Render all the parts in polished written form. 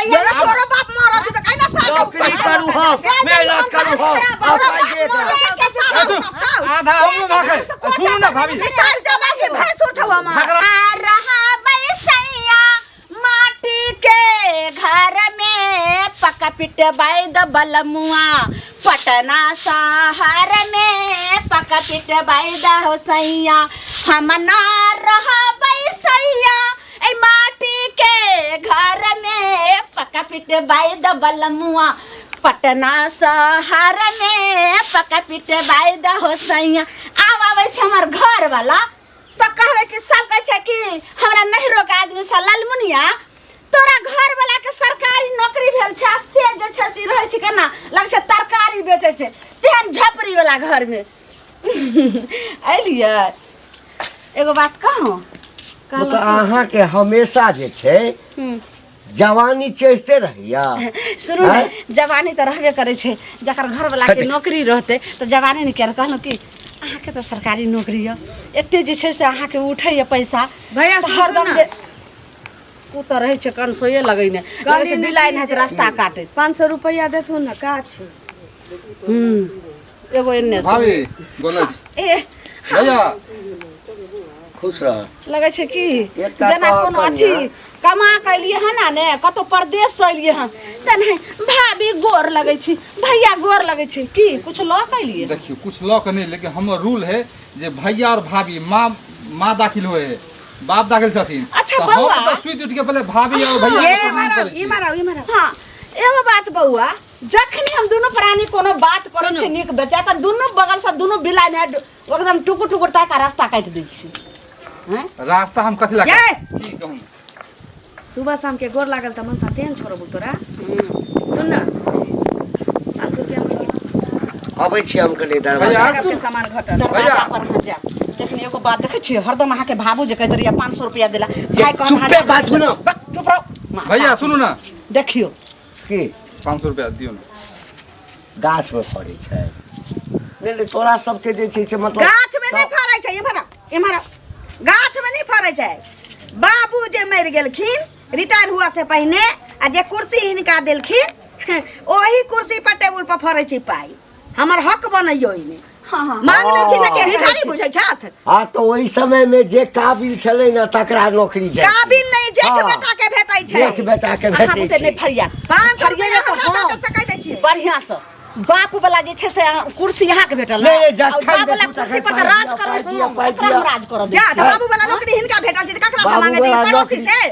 भैया तोरो बाप मरल छै त काहे ना साल नौकरी करू हम मेहनत करू हम आ पाइ दे एकरा। आधा हमरो भाग है सुनू ना भाभी साल जमा के भैंस उठौ हमार आ रहा बैसैया माटी के घर में पका पिट बैद बलमुआ पटना शहर में पका पिट बैद हो सैया हम ना रहा बैसैया ए माटी के घर में पका पिट बैद बलमुआ पटना शहर में पका पिट बैद हो सैया। आब आबै छै हमर घर वाला तऽ कहबै कि सब कहै छै कि हमरा नहिरो के आदमी से ललमुनिया तोरा घर वाला के सरकारी नौकरी भेल छै आ से जे छै से रहै छै केना लगै छै तरकारी बेचै छै तेहन झपड़ी वाला घर में। एलियै एगो बात कहूँ? मतलब अहाँके हमेशा जे छै जवानी चढ़िते रहैया। सुनू ने, जवानी तऽ रहबे करै छै, जकर घरवला के नौकरी रहतै तऽ जवानी ने किया। कहलहुँ कि अहाँके तऽ सरकारी नौकरी यऽ, एते जे छै से अहाँके उठैए पैसा भैया, तऽ सुनू हरदम ने। जे ओ तऽ रहै छै कनसोए लगैने, लगै छै बिलाइ नहि रास्ता काटैत। 500 रुपैआ देथुन ने का छै। एगो एन्ने से। भाभी बोलै छी। ए भैया खुश रह। लगै छै कि एकटा जेना तऽ कोनो कनिया। अथी कमा कऽ एलियै हन आ ने कतहु परदेशसँ एलियै हन तऽ नहि भाभी गोर लगै छी, भैया गोर लगै छी, की कुछ लऽ कऽ एलियै? देखियौ कुछ लऽ कऽ नहि, लेकिन हमर रूल है जे भैया और भाभी माँ माँ दाखिल होए है, बाप दाखिल छथिन। अच्छा, तऽ हम बौआ। तऽ सुति उठि के पहिले भाभी और भैया के ए प्रणाम मारा करै ई छी। मारा ई मारा। हाँ एगो बात बौआ, जखनी हम दुनू प्राणी कोनो बात करै छी नीक बेचा तऽ दुनू बगल से दुनू बिलाइ ने एकदम टुकुर टुकुर ताकि कऽ रास्ता काटि दै छी। हैं? रास्ता हम कथी लए ये! काटब? की कहूँ? सुबह शाम के गोर लागल तऽ मनसा तेहन छोड़बू तोरा। सुन न, 500 रुपया मांगी। अबै छी हम कनि दरवाजा। भैया, के सामान घटल। दरवाजा भैया। पर अहाँ जायब। लेकिन एगो बात देखै छियै, हरदम अहाँके भाबू जे कहैत रहैया 500 रुपया देला भाय कहत चुप्पे हजार बाजू ना। बक, चुप रहू। भैया सुनू ना। देखियौ। की? 500 रुपया दियौ ने। गाछ में फड़ै छै। नहि नहि, तोरा सबके जे छै से मतलब गाछ में नहि फड़ै छै। इम्हर आ, इम्हर आ। गाछ में नहि फड़ै छै। बाबू जे मरि गेलखिन रिटायर हुआ से पहिने आ जे कुर्सी हिनका देलखिन ओही कुर्सी पर टेबुल पर फड़ै छै पाइ। हमर हक बनैयो ओहिमे। हाँ, हाँ। मांग लै छी तऽ के भिखारी बुझै छथि? हाँ तऽ ओहि समय में जे काबिल छलै ने तकरा नौकरी जाइ छै। काबिल नहि, जेठ हाँ। बेटा के भेटै छै। जेठ बेटा के अहाँ भेटै बुते नहि छै। फरिया। 500 फरिया रुपैआ तऽ हमरा हाँ। दऽ सकैत छियै। बढ़िआँ से बाप वाला जे छै से कुर्सी अहाँ के भेटल नहि, नहि, आ जखन बाप वाला देखू कुर्सी तखन पर तऽ पाइ राज दिअ, करू पाइ दिअ, हम, पाइ ककरा दिअ। हम राज करऽ दै जा छियै? तऽ बाबू वाला नौकरी हिनका भेटल छै तऽ ककरा से बाबू मांगै छै? वाला पड़ोसी नौकरी। से?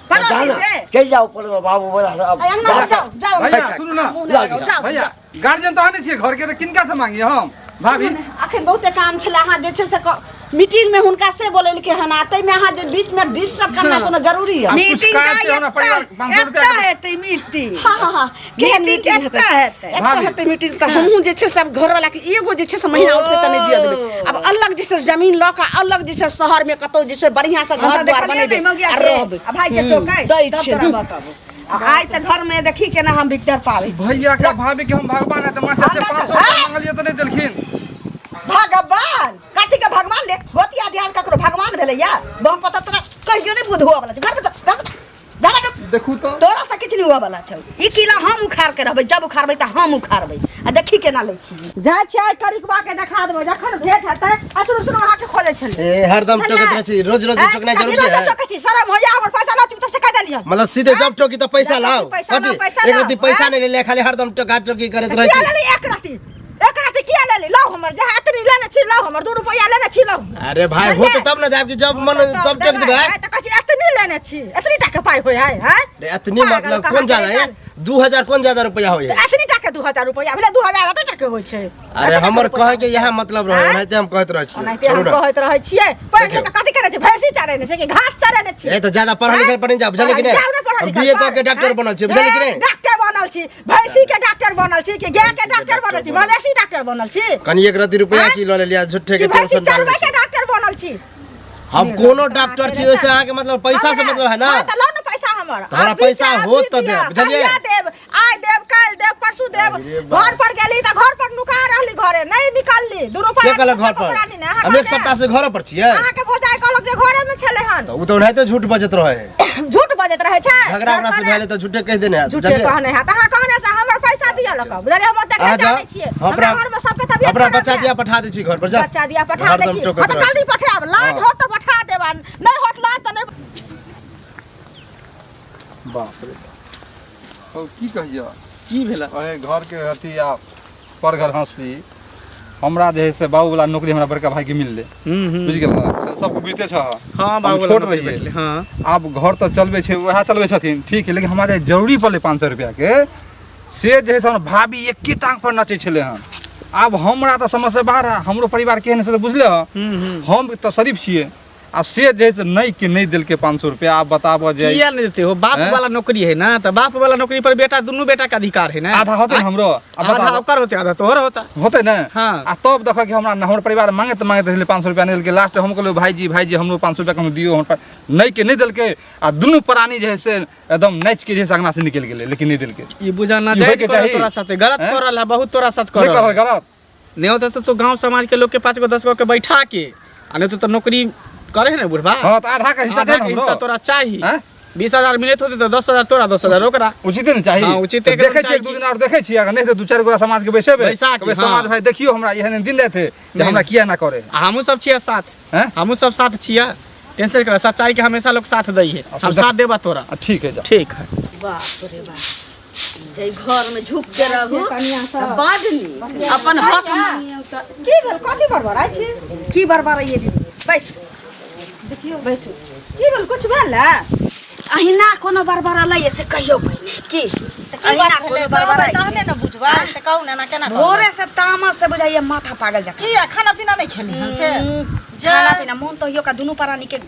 पड़ोसी जाना, से? चलि जाउ पर बाबू वाला से, अब अइ अंगना से जाउ, जाउ। भैया सुनू ना। मुँह नहि लगाउ, जाउ, भैया जाउ। गार्जियन तऽ अहाँ नहि छियै घर के, तऽ किनका से मांगिए हम भाभी? अखन बहुते काम छलै, अहाँ जे छै से मीटिंग में हुनका से बोलेलकै हन, आ ताहिमे अहाँ जे बीच में डिस्टर्ब करना कोनो जरूरी है? कुछ मीटिंग काज तऽ छै हमरा परिवार, 500 रुपया एतऽ के- हेतै मीटिंग। हाँ, हाँ, हाँ। केहन मीटिंग मीटिंग हेतै? एतऽ हेतै। एतऽ भाभी। हेतै मीटिंग तऽ हमहूँ जे छै सब घरवाला के एगो जे छै से महीना उठतै तऽ नहि दिअ देबै। आब अलग जे छै जमीन लऽ कऽ अलग जे छै शहर में कतौ जे छै बढ़िआँ से हम घर तऽ द्वार देखलियै बनेबै ने मौगिया आ के रहबै। आ भाई के टोकै दै तब छियै। तोरा बताबू। आ आइ से घर में देखी केना हम बिगदर पाबै। भैया के भाभी के हम भगवान है तऽ मास्टर से अंदर 500 चल। रुपया मांगलियै तऽ नहि देलखिन। भगवान कथी के भगवान रे? गोतिया ध्यान ककरो भगवान भेलैया? बम पता तोरा कहियो नहि बुध हुआ वाला छै। घर में चल, घर में चल, घर में चल। देखू तऽ। तोरा से किछु नहि हुआ वाला छौ। ई किला हम उखाड़ के रहबै, जब उखाड़बै तऽ हम उखाड़बै। आ देखी केना लै छी। जाइ छियै करिकबा के देखा देबै जखन भेंट हेतै। आ सुनू, सुनू, अहाँके खोजै छलै। ए हरदम टोकैत रहै छी, रोज रोज आँय? टोकनाइ कथी जरूरी रोज है? टोकै छी? शरम होइया? हमर पैसा लऽ चुपचाप से कहि देलियन। मतलब सीधे जब टोकी तऽ पैसा जब लाओ। टोकी पैसा लाओ, कथी? पैसा एक रत्ती लाओ, पैसा आँय? नहि लेले, खाली हरदम टोका टोकी करैत रहै किया छी। लेली एक रत्ती? एक रत्ती किया लेली? लाओ हमर जहाँ एतनी लेने छी, लाओ हमर 2 रुपैआ लेने छी, लाओ। अरे भाई, हो बुझलियै? तऽ तब ने जायब कि जब मन तब टोक देबै। आँय, तऽ कहै छी एतनी लेने छी, एतनी टाके पाइ होइ है, आँय? अरे एतनी पागल मतलब कहाँ कोन ज्यादा के है? 2000 कोन ज्यादा रुपया होइ है? तऽ एतनी टाके 2000 रुपैआ भेलै, 2000 एते टाके होइ छै। अरे हमर कहे के इएह मतलब रहे, आँय? ओनाहिते हम कहैत रहै छियै। ओनाहिते छोड़ू हम ना। कहैत रहै छियै। पढ़ि देखियौ। लिख कऽ कथी करै छी? भैंसी चरेने छी कि घास चरेने छी? ए तऽ ज्यादा पढ़ल लिखल पर नहि जाउ, बुझलियै कि नहि? जाउ ने पढ़ल हम लिखल बीए कऽ पर, के डॉक्टर आँय? बनल छियै, बुझलियै कि ए, नहि? डॉक्टर बनल छी, भैंसी के डॉक्टर बनल छी कि गाय के भैंसी के डॉक्टर बनल छी? डॉक्टर बनल। मवेशी डॉक्टर बनल छी? कनि एक रत्ती रुपया आँय? की लऽ लेलियै, झूठे कि के भैंसी टेंशन डालने चरबै छी। के डॉक्टर बनल छी? हम कोनो डॉक्टर छी, ओहिसँ अहाँके मतलब पैसा से मतलब है ना? हाँ, तऽ लाउ ने पैसा हमर। तऽ हमरा अभी पैसा से होत अभी तऽ दिअ। देब, बुझलियै? कहिया देब? आइ देब, काल्हि देब, परसू देब। अरे बाप। घर पर गेली तऽ घर पर नुका रहली, घरे नहि निकलली। 2 रुपया के कहलक घर पर? कपड़ा नहि ने, अहाँ हम एक कहने। सप्ताह से घर पर छियै। अहाँके भौजाई कहलक जे घरे में छलै हन। तऽ ओ तऽ ओनाहिते झूठ बजैत रहै है। झूठ बजै बजैत रहै छै झगड़ा ओकरा से भेलै तऽ झूठे कहि देने हैत झूठे बुझलियै? कहने हैत अहाँ कहने से हमर पैसा दिअ लऽ कऽ बुझलियै हम ओतेक अहाँ नहि जाउ जानै छियै हम हमरा अपना घरमे सबके तबियत अपना खराब बच्चा यऽ। दिया पठा दै छी घर पर जा बच्चा दिया पठा दै हरदम छी टोकैत हँ तऽ रहै जल्दी छी। पठायब लाज हँ। होत तऽ पठा देब आ नहि होत लाज तऽ नहि बाप रे हौ की कहियऽ की भेला अहे घर के अथी आ पर घर हंसी हमरा जे है से बाबू वाला नौकरी हमरा बड़का भाई के मिलले बुझि गेल सबके बुझिते छह हाँ हम बाबू छोट रहियै हाँ आब घर तऽ चलबै छै वएह चलबै छथिन ठीक है लेकिन हमरा जे जरूरी पड़लै 500 रुपैआ के से जे है से हमर भाभी एके टांग पर नचै छलै हन आब हमरा तऽ समझ से बाहर है हमरो परिवार केहन है से तऽ बुझले हँ हम तऽ शरीफ छियै आ से जे है से नहि के नहि देलकै 500 रुपैआ आब बताबऽ जे किया नहीं देते हो बाप हैं? वाला नौकरी है ना तो बाप वाला नौकरी पर बेटा दुनू बेटा का अधिकार है ना आधा होतै ने हमरो आ आधा बताबऽ ओकर होते आधा तोहर होता होतै ने हाँ। आ तब देखऽ कि हमरा हमर परिवार मांगैत मांगैत रहलै 500 रुपैआ नहि देलकै लास्ट हम कहलियै भाईजी भाईजी हमरो 500 रुपैआ कम दियौ हमर नहि के नहि देलकै आ दुनू प्राणी जे है से एकदम नाचि के जे है से अंगना से निकलि गेलै लेकिन नहि देलकै ई बुझा ना ई जायज होइके करल चाही। तोरा साथे गलत हैं? करल है बहुत तोरा साथ नहि करल करल गलत नहीं होता तो गांव समाज के लोग के 5 गो 10 गो के बैठा के आ नहीं तो नौकरी करे है ना बुढ़बा हाँ तऽ आधा के हिस्सा आधा दे ने के हमरो हिस्सा तोरा चाही हैं? 20,000 मिलत होते तो 10,000 तोरा 10,000 ओकरा उचिते ने चाही हाँ, उचिते तऽ एकदम देखै छियै चाही एक दू दिन आओर देखै छियै अगर नहि तऽ दू चारि गोरा समाज के बैसेबै बैसा के, कहबै हाँ। समाज भाई देखियौ हमरा एहन एहन दिन रहते जे नहि। हमरा किया ना करे आ हमहूँ सब छियै साथ हैं? हमहूँ सब साथ छियै टेंशन कर सच्चाई के हमेशा लोग साथ दै है हम साथ देबा तोरा आ, ठीक है जा ठीक है बाप रे बाप जै घर में झुक के रहू तऽ बड नीक अपन हक मांगियौ तऽ की भेल कथी बड़बड़ाइ छी की बड़बड़ाइए दीदी बैसू देखियौ बैसू की भेल कुछ भेल ने अहिना कोनो बड़बड़ालै से कहियौ पहिने की अहिना कोनो बड़बड़ाइ छै। तहने ने बुझबै से कहू ने एना केना कहबै? भोरे से तामस से बुझाइए माथा पागल जकाँ की आ खाना पीना नहि खेली हम से जे खाना पीना मोन तो हियो का दुनू प्राणी के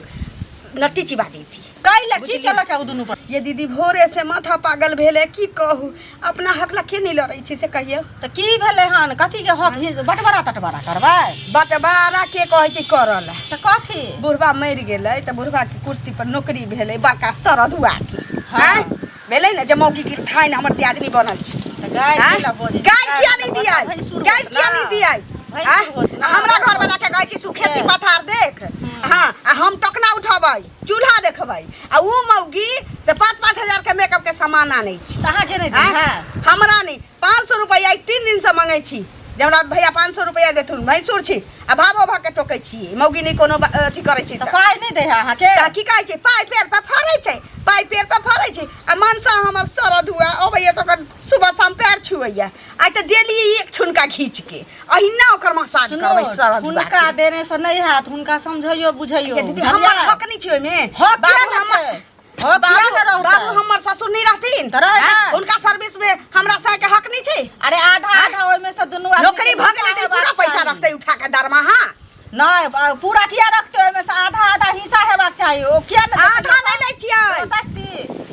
नट्टी चिबा देती कैला की केलक ओ दुनू पर ये दीदी भोरे से माथा पागल भेले की कहू अपना हक ला के नहीं लड़ै छी से कहियौ तऽ की भेलै हन कथी के हक हिस बटवारा तटवारा करबै बटवारा के कहै छै करल तऽ कथी बुढ़बा मरि गेलै तऽ बुढ़बा के कुर्सी पर नौकरी भेलै बड़का सरधुआ के हाँ। आँय? भेलै ने जे मौगी के ठानि हमर दियादनी बनल छै तऽ गाय आँय? कैला बजै छै? गाय किया नहीं तऽ दियाई भैंसुर गाय होत किया ना। नहीं दियाई भैंसुर आँय? होत ना। आ हमरा घर वाला के कहै छै तू खेती पथार देख हाँ आ हम टोकना उठबै चूल्हा देखबै आ ऊ मौगी से 5-5 हजार के मेकअप के सामान आनै छी तऽ अहाँके नहि आँय? दी हमरा नहि 500 रुपैआ 3 दिन से मंगै छी जे हमरा भैया 500 रुपैआ देथुन भैंसुर छी आ भावो भऽ के टोकै छी मौगी नहि कोनो अथी करै छी तऽ तऽ पाइ नहि दै है अहाँके तऽ की कहै छै पाइ पेड़ पर फड़ै छै पाइ पेड़ पर फड़ै छै आ मनसा हमर सरद हुआ अबैया तऽ ओकर सुबह शाम पैर छुअैया आइ तऽ देलियै एक छुनका घीच के अहिना ओकर मसाज सुनू करबै सरद हुआ हुनका के। देने से नहि हैत हुनका समझैयो बुझैयो ये दीदी हमर हक नहि छै ओहिमे हक बाबू किया ने हमर छै? हक किया ने रहतै? बाबू हमर ससुर नहि रहथिन तऽ रहै आँय? ने। हुनका सर्विस में हमरा साय के हक नहि छै अरे आधा आधा ओहिमे से दुनू आदमी नौकरी के भऽ गेलै तऽ हिस्सा पूरा हेबाक पैसा चाही। रखतै उठा के दरमाहा नहि पूरा किया रखतै ओहिमे से आधा आधा हिस्सा हेबाक चाही ओ किया ने देतै? आधा नहि लै छियै जबरदस्ती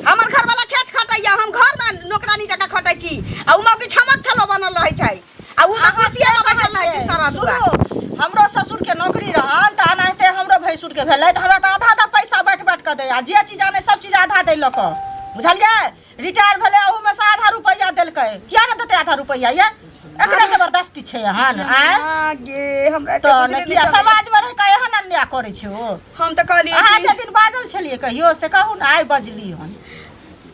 हमर घर वाला खेत खटैया हम घर में नौकरानी जकाँ खटै छी आ उ मौगी छमक छलो बनल रहै छै आ उ तऽ अहाँ कुर्सिये से पर बैठल कहै रहै छै छियै। सारा दुआ सुनू, हमरो ससुर के नौकरी रहल तऽ एनाहिते हमरो भैंसुर के भेलै तऽ हमरा तऽ आधा आधा पैसा बाँटि बाँटि कऽ दै आ जे चीज आनै सब चीज आधा दै लऽ कऽ बुझलियै रिटायर भेलै ओहूमे से आधा रुपैआ देलकै किया ने देतै आधा रुपैआ ये एकरे जबरदस्ती छै एहन आँय आ गे हमरा एते तऽ बुझले ने नहि किया चलैए। समाजमे रहि कऽ एहन अन्याय करै छै ओ हम तऽ कहलियै अहाँ कि जे दिन बाजल छलियै कहियो से कहू ने आइ बजली हन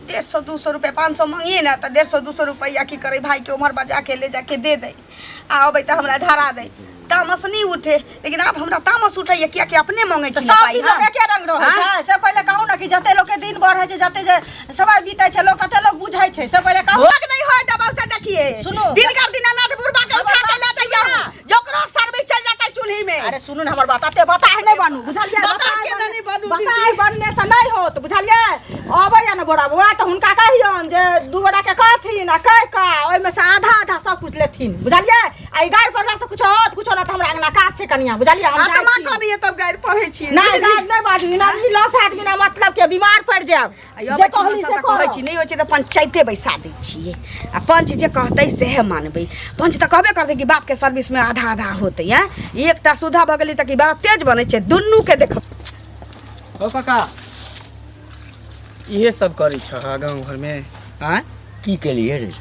150 200 रुपया 500 मंगिए ना तऽ 150 200 रुपया की करे भाई के उम्हर बजा के ले जाके दे दे आ अबै तऽ हमरा धरा दे तामस नहीं उठे लेकिन आब हमरा तामस उठैया कियाकि अपने मंगै तऽ छी ना सब पाइ दिन हम। लोक एके रंग रहै हाँ? छै से पहिले कहू ने कि जते लोक के दिन बढ़ै छै जते जे समय बीतै छै लोक कते लोक बुझै छै से पहिले कहू भोग नहीं होय दबाव से देखिए सुनू। दिनकर दीनानाथ बुढ़बा के उठा के ले जाइए सुनू ना। जोकरो सर्विस चल जाता चूल्ही में अरे सुनू ने हमर बात एते बताह नहि बनू बुझलियै बताह के नहि बनू, बताह दीदी। बनने से नहि होत बुझलियै अबैया ने बोरा बौआ तऽ हुनका कहियौन जे दू गोटा के कहथिन आ कहि कऽ ओहिमे से आधा आधा सब कुछ लेथिन बुझलियै आ ई गारि पड़ला से कुछो होत कुछो ना तऽ हमरा अङ्गना काज छै कनिया बुझलियै हम जाइ आत्मा छी। करिए तब गारि पढ़ै छी नहि गारि नहि बाजू बिना ई लस हैत बिना मतलब के बीमार पड़ि जायब जे कहली से कहै छी नहि होइ छै तऽ पंचायते बैसा दै छियै आ पंच जे कहतै सएह मानबै पंच तऽ कहबे करतै कि बापके सर्विसमे आधा आधा होतै आँय एकटा सुधा भऽ गेलै तऽ कि बड़ा तेज बनै छै दुनूके देख ओ काका इहे सब करै छह गाँव घरमे आँय की केलिए रे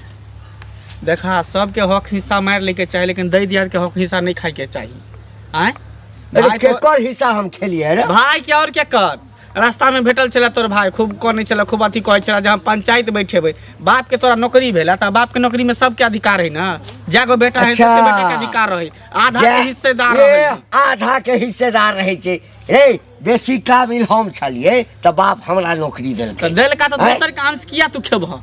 देखा सबके हक हिस्सा मारि लैके चाही लेकिन दै दियादके हक हिस्सा नहि खाइके चाही आँय अरे भाई तो- केकर हिस्सा हम खेलिए रे भाई के और के कर रास्ता में भेटल छलै तोर भाई खूब कनै छलै खूब अथी कहै छलै जे हम पंचायत बैठेबै बाप के तोरा नौकरी भेला तऽ बाप के नौकरी में सबके अधिकार है ना जागो बेटा है अच्छा। सबके बेटा के अधिकार रहे आधा के हिस्सेदार ए, रहे आधा के हिस्सेदार रहै छै रे बेसी काबिल हम छलियै तऽ बाप हमरा नौकरी देलकै तऽ देलका तऽ आँय? दोसर के अंश किया तू खेबह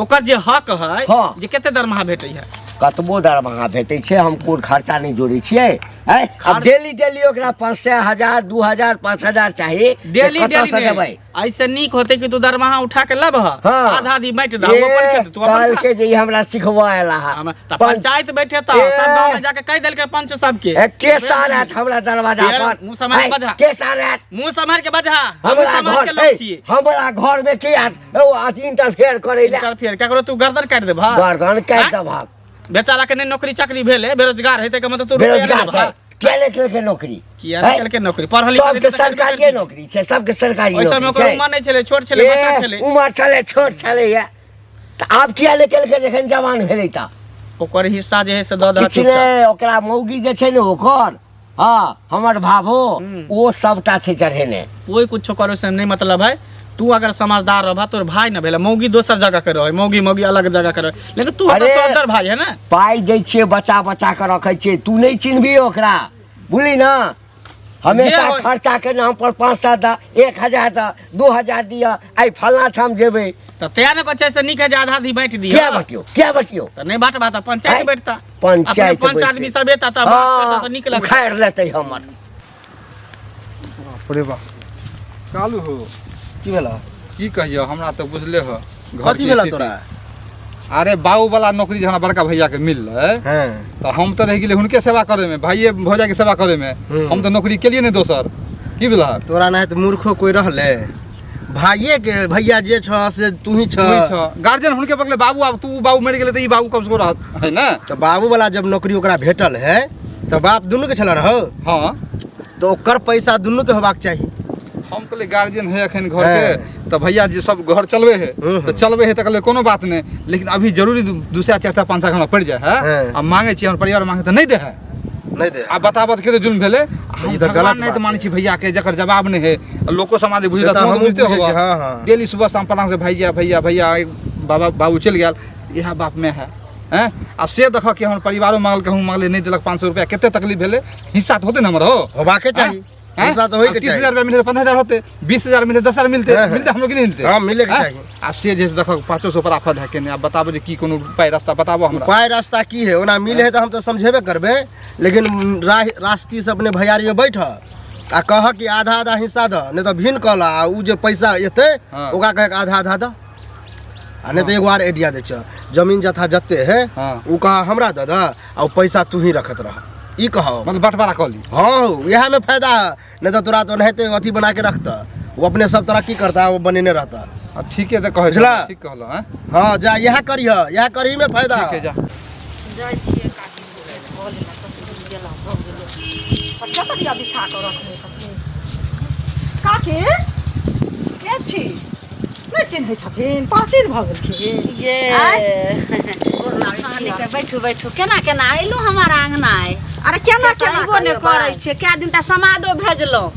ओकर जे हक है हाँ। जे कते दरमाहा भेटै है कतबो दरमाहा भेटै छै हम कोन खर्चा नहि जोड़ै छियै आँय? आब डेली डेली ओकरा 500 1000 2000 5000 चाही से डेली कतऽ डेली से देबै नहि ऐसे नीक होते कि तू दरमाहा उठा के लबह हाँ। आधा आधी बांटि दह ओ अपन खेत तू अपन खा। काल्हिके जे ई हमरा सिखबऽ एला हा तऽ पंचायत बैठे तऽ सब गाँव में जाके कहि देलकै पंच सबके ए, के सारत हमरा दरवाजा यार, पर मुँह सम्हारि आँय, बजा। के सारत मुँह सम्हार के बजा हम हमरा समाज के घर लोग ए, छियै हमरा घर में के आत ओ आत इंटरफेयर करै ला इंटरफेयर केकरो तू गर्दन काटि देबह गर्दन काटि आँय? देबह बेचारा के नहि नौकरी चाकरी भेलै बेरोजगार हेतै के मतलब तू रुपैआ नहि बेरोजगार देबह छै किया नहि केलकै नौकरी किया नहि आँय? केलकै नौकरी पढ़ल लिखल सबके हेतै तऽ करबे सरकारिये करतै। नौकरी छै सबके सरकारी ओहि समय नौकरी ओकर छै उमर नहि छलै छोट छलै बच्चा ए, छलै उमर छलै छोट छलै या तऽ आब किया नहि केलकै जखन जवान भेलै तऽ ओकर हिस्सा जे है से दऽ दह किछु नहि ओकरा मौगी जे छै ने ओकर हँ हमर भाभो ओ सबटा छै चढ़ेने कोई कुछो करो से नहीं मतलब है तू अगर समझदार रहबा तोर भाई न भेला मौगी दोसर जगह के रहे मौगी मौगी अलग जगह के रहे लेकिन तू अरे! तो सौदर भाई है ना पाइ दै छियै बचा बचा कऽ रखै छियै तू नहि चिन्हबी ओकरा बुझली ने हमेशा जे होय। खर्चा के नाम पर 500 दऽ 1000 दऽ 2000 दिअ आइ फल्लाँ ठाम जेबै तऽ तैं ने कहै छै से नीक है जे आधा आधी बाँटि दिअ किया बटियौ किया बटियौ तऽ नहि बाँटबा तऽ पंचायत आँय? बैठता पंचायत अपने पंच बैसतै। आदमी सब एता तऽ बहस करता तऽ नीक लगतै उखाड़ि लेतै हमर बाप रे बाप कालू हो की भेला की कहियो हमरा तऽ बुझले हो घर कथी के भेला स्थिति। तोरा अरे बाबू वाला नौकरी जे हमरा बड़का भैया के मिललै हँ तऽ हम तऽ रहि गेलियै हुनके सेवा करे में भाइये भौजा के सेवा करे में हम तऽ नौकरी केलियै नहि दोसर की बुझलहक तोरा नहि तऽ मूर्खो कोई रहले भाइये के भैया जे छ से तू ही छ तू छ गार्जियन हुनके पकड़ले बाबू आब तू बाबू मरि गेलै तऽ ई बाबू कम से कम रहत है ने तऽ बाबू वाला जब नौकरी ओकरा भेटल है तऽ बाप दुनू के छल हो हाँ तऽ ओकर पैसा दुनू के होबाक चाही हम कहलियै गार्जियन है एखन घर के तऽ भैया जे सब घर चलबे है तऽ चलबे है तऽ कहलियै कोनो बात नहि लेकिन अभी जरूरी दू सए चारि सए पाँच सए हमरा पड़ि जाइ है हाँ। आ मांगे छियै हमर परिवार मांगे तऽ नहि दे है नहि दे आ बताबत के जुल्म भेलै हम ई तऽ भगवान गलत नहि तऽ बात मानै छी भैया के जकर जवाब नहि है आ लोको समाज बुझि से तऽ हमहूँ बुझते बुझै छी, होगा हाँ, हाँ। डेली सुबह शाम प्रणाम से भैया भैया भैया एक बाबा बाबू चलि गेल इएह बाप में है हैं आ से देखऽ कि हमर परिवारो मांगल कहूँ मांगले नहि देलक 500 रुपया कते तकलीफ भेलै हिस्सा तऽ होतै ने हमर हो होबाके चाही हैं? हिस्सा तऽ होइके 30 हजार चाही रुपया मिलते 15,000 होते 20,000 मिलते 10,000 मिलते हाँ, हाँ। मिलते हम लोग के नहीं मिलते हाँ, मिले के हैं? चाही। आ से जे देखो 500 पर आफत है केने आब बताबो जे की कोनो उपाय रास्ता बताबो हमरा उपाय रास्ता की है ओना मिले है तऽ हम तऽ समझेबे करबै लेकिन रास्ती से अपने भैयारी में बैठ आ कह कि आधा आधा हिस्सा दह नहीं तऽ भिन्न कह आ उ जे पैसा एतै हाँ। ओकरा कहे आधा आधा दह आ नहीं तऽ एगो आर आइडिया दै छ जमीन जथा जते है हाँ। उ कह हमरा दऽ दह आ उ पैसा तू ही रखत रह ई कह मतलब बंटवारा कऽ ली हाँ इएह में फायदा है नहीं तऽ तोरा तो ओनाहिते अथी बना के रखता वो अपने सब तरक्की करता वो बनेने रहता आ ठीके तऽ कहै बुझला? ठीक कहलो हैं हाँ जा इएह करिह इएह करही में फायदा ठीक है जा जाइ छियै काकी सुनै भऽ गेलै कतहु गेला भऽ गेलै कतऽ करिया बिछा कऽ रखने छथिन काकी के छी नहि चिन्है छथिन प्राचीन भऽ गेलखिन ये आँय? गोर लागै हाँ, छी नीके बैठू बैठू केना केना अयलहुँ हमर आंगना आइ अरे केना केना अयबो नहि करियै करै बाइ? छियै कए दिन तऽ समादो भेजलहुँ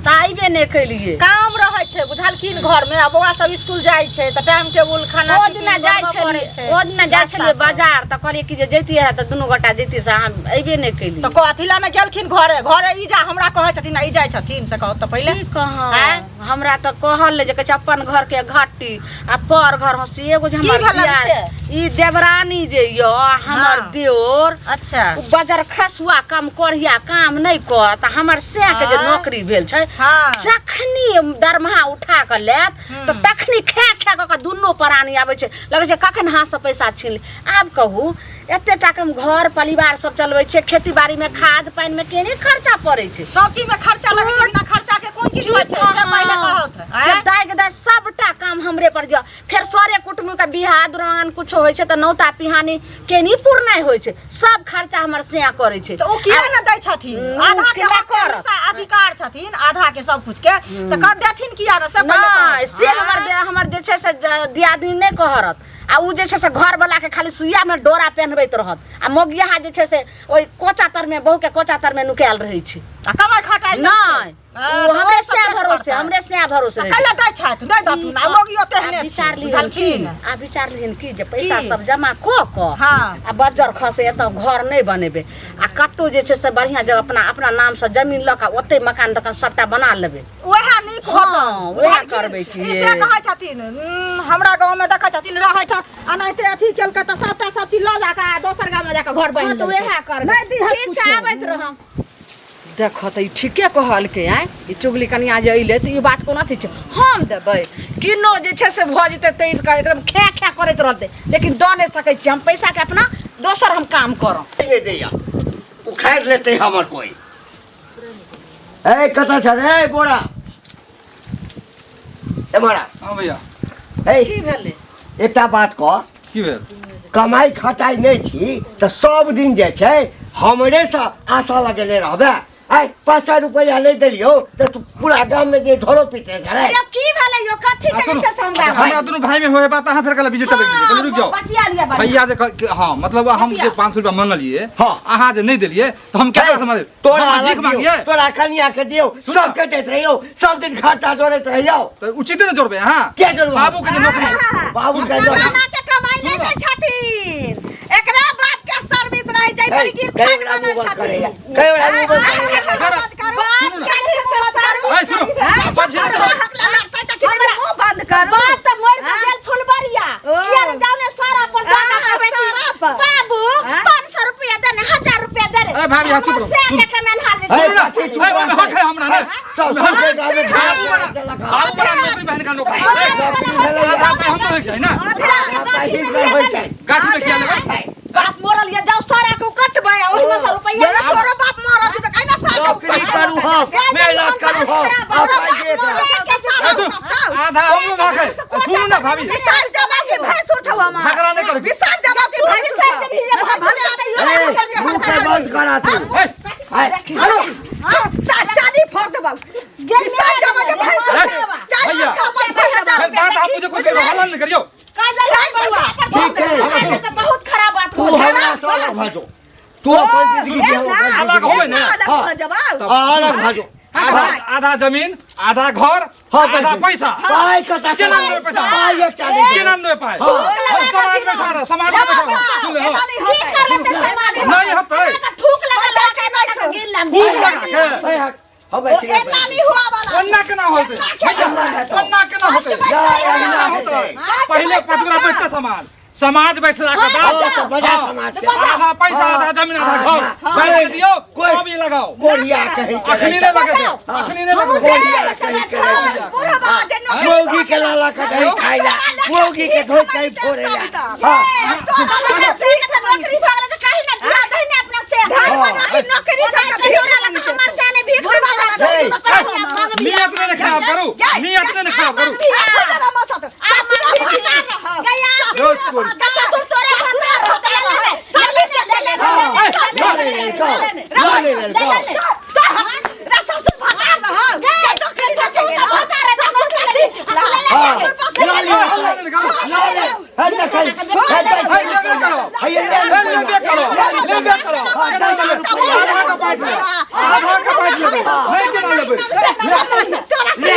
तऽ अयबे नहि केलियै काम रहै छै बुझलखिन घरमे आ बौआ सब स्कूल जाइ छै तऽ टाइम टेबुल खाना ओ टिफिन दिना जाइ बनबऽ पड़ै छलियै छै ओ दिना जाइ नाश्ता छलियै सब। बाजार तऽ कहलियै कि जे जैतियै तऽ दुनू गोटा जैतियै से अहाँ अयबे नहि केलियै तऽ कथी लए ने गेलखिन घरे घरे ई जा हमरा कहै छथिन आ ई जाइ छथिन से कहू तऽ पहिले की कहब आँय? हमरा तऽ कहल जे कहै छै अपन घर के घट्टी आ पर घर हँसी एगो जे की हमर भेलनि दियाद से? ई देवरानी जे यऽ हमर हाँ। देओर अच्छा ओ बजर खसुआ कम कोढ़िया काम नहि करत आ हमर सएह के जे आँय? नौकरी भेल छै हाँ। जखनी दरमाहा उठा कऽ लेत तऽ तखनी खा खा कऽ कऽ दुनू प्राणी आबै छै लगै छै कखन हाथसँ पैसा छीन ली आब कहू एते टाका मे घर परिवार सब चलबै छै खेती बाड़ी में खाद पानि में केने खर्चा पड़ै छै सब चीज में खर्चा लगै छै बिना खर्चा के कोन चीज होइ छै से पहिले कहत फेर दाइ के दाइ सबटा काम हमरे पर जा फेर सरे कुटुम्ब के बियाह दुरान कुछो होइ छै तऽ नौता पिहानी केनी पुरनाइ होइ छै सब खर्चा हमर सेया करै छै तऽ ओ किया ने दै छथिन आधा के केना हक के करत? हिस्सा अधिकार छथिन आधा के सब कुछ के तऽ कह देथिन किया ने से पहिले नहि कहत से हमर हमर जे छै से दियादनी नहि कहरत आ उ जे छै से घरवला के खाली सुइया में डोरा पेन्हबैत रहत आ मोगियाहा जे छै से ओहि कोचा तर में बहू के कोचा तर में नुकायल रहै छै आ कमाइ खटाइ नहि हँ, ओ तऽ हमरे ओहि सब सएह पेट भरोसे भरतै। हमरे सएह भरोसे रहै छै। कैला दै छथि नहि दथुन आ मौगियो तेहने आ छै विचार लिहन बुझलखिन आ विचार लिहन की जे पैसा की? सब जमा कऽ कऽ हँ। आ बज्जर खसे एतऽ घर नहि बनेबै आ कतहु जे छै से बढ़िआँ जगह अपना अपना नामसँ जमीन लऽ कऽ ओतहि मकान तकान सबटा बना लेबै वएह नीक हँ, होतन वएह बुझलखिन? करबै की। ई से कहै छथिन हमरा गाँव में देखै छथिन रहै छ अनाहिते अथी केलकै तऽ सबटा सब चीज लऽ जाकऽ आ दोसर गाँव में जाकऽ घर बनि हँ तऽ वएह करबै नहि दिहत ठीक छै कुछो। आबैत रहब देखऽ तऽ ई ठीके कहलकै आँय ई चुगली कनिया जे अयलै तऽ ई बात कोना अथी छै हम देबै किनो जे छै से भऽ जेतै तैर कऽ एकदम खे खे करैत रहतै लेकिन दऽ नहि सकै छियै हम पैसाके अपना दोसर हम काम करब नहि दैया उखाड़ि लेतै हमर कोइ ए कतऽ छ रे बोरा एम्हर आ। हँ भैया ए की भेलै एकटा बात कह की भेल कमाइ खटाइ नहि छी तऽ सब दिन जे छै हमरेसँ आशा लगेने रहबै आइ 500 रुपैआ नहि देलियौ तऽ तू पूरा गाममे जे ढोरो पीटे छलै यौ की भेलै यौ कथी के जे छै से हमरा हमरा दुनू भाई में होए बात अहाँ फेर कहला विजिट देख लियै रुक जाओ बतिया लिअ बढ़िआँ। भैया जे हाँ मतलब हम जे 500 रुपया मंगलिए हाँ। अहाँ जे नहीं देलिए तो हम केकरा से मांगे तोरा हम भीख अलग दियौ, मांगिए तोरा कनिया के दियौ सबके दैत रहियौ सब दिन खर्चा जोड़ैत रहियौ तो उचित ने जोड़बे अहाँ के जोड़बै? बाबू के जे नौकरी बाबू के जोड़बै। जमाना के कमाई नहीं दै छथिन एकरा बाप के सर्विस रहे जाय पर गिर कई खान ओकरा बनल मुँह बंद करैया छथिन कई ओकरा मुँह बंद करैया बंद करू सुनू ना। कथी मुँह बंद करू ऐ सुनू बजिए ने हमरा हक ला लड़तै तऽ कि मुँह बंद करू बाप तऽ मरि हाँ? गेल फुलबरिया ओ। किया ने जाओ ने सारा पर जाना हाँ, कहबै कि, सारा पर। बाबू हाँ? 500 रुपया दे ने 1000 रुपया दे ने ए भाभी, हाँ, चुप रहो। से के कमेनहार जे ए, छै। बासी चुप ऐ, ओहिमे हक है हमरा ने सब सबके गाममे बाबू भाग बड़ा देलक बाबू बड़ा नौकरी बहन का नौकरी नौकरी भेलैया। आधा पाइ हमरो होइ छै ना पहिल बेर होइ छै गाछी में किया लेबै बाप मरल ये जाओ सारा के कटबै आ ओहिमे से रुपया जरा तोरो बाप मरल छौ तऽ कैना साग नौकरी करू हम मेहनत करू हम आ पाइ देत ऐ सुन, आधा हमरो भाग है सुनू ना भाभी विशाल जमा के भैंस उठाऊ हमार झगड़ा नहीं करू। विशाल जमा के भैंस उठाऊ मतलब भले आदमी ए, मुँह के बंद करा तू ऐ, आय, चाली फोड़ देबौ विशाल जमा के भैंस ऐ, उठाऊ चाली भैया। उठाऊ फोड़ देबौ फिर बात आप मुझे कुछ हल्ला नहीं करियो ठीक छै तऽ बहुत खराब बात तू हमरा से अलग भऽ जो तू अपन जिंदगी जी हम अपन अलग जिंदगी होबै ने अलग भऽ जबाउ हाँ, अलग भऽ जो आधा आधा जमीन आधा घर हाँ, आधा पैसा पाइ कतऽ से केना देबै पैसा? पाइ एकटा नहि केना देबै पाइ हाँ। हम समाज में सारा समाज में बैठा सुन ले, हाँ। एना नहीं होतै कर लेतै समाज नहीं होतै थूक लगा बच्चा के नहीं गिर लम खूब लगा के ए, हट, हम ओ बैठिए एना नहीं हुआ वाला ओन्ना केना होतै केना हेतौ? ओन्ना केना होतै जा, एना केना होतै हेतै। पहिले पाँच गोरा बैठते समाज समाज बैठला के हाँ, बाद तऽ बजा समाज के आधा पैसा आधा जमीन आधा घर हाँ, बैठ के दियौ कोई- तब ई लगाओ कोरिया कही के अखनी नहीं लगे दे अखनी नहीं लगे दे कोरिया कही के रही। बुढ़वा जे नौकरी मौगी के लाला के दही खाइ ला मौगी के धोइ के फोड़े ला हाँ नौकरी भऽ गेलै तऽ काहे ने दिया दही ने अपना से धन बना के नौकरी ओना छोड़ के डोरा लगा हमर से ने भीख बुढ़वा मांगला वाला हे, नियत नहीं खराब करू नियत नहीं खराब करू ससुर तोरे भतार होतै ला ले ले गो ला ले ले गो हाँ ला ले ला ले हे देखै हे देखै लेबे करो हे ले लेबे करो लेबे करो केना लेबै आधा के पाइ दियौ आधा के पाइ दियौ नहीं केना लेबै ले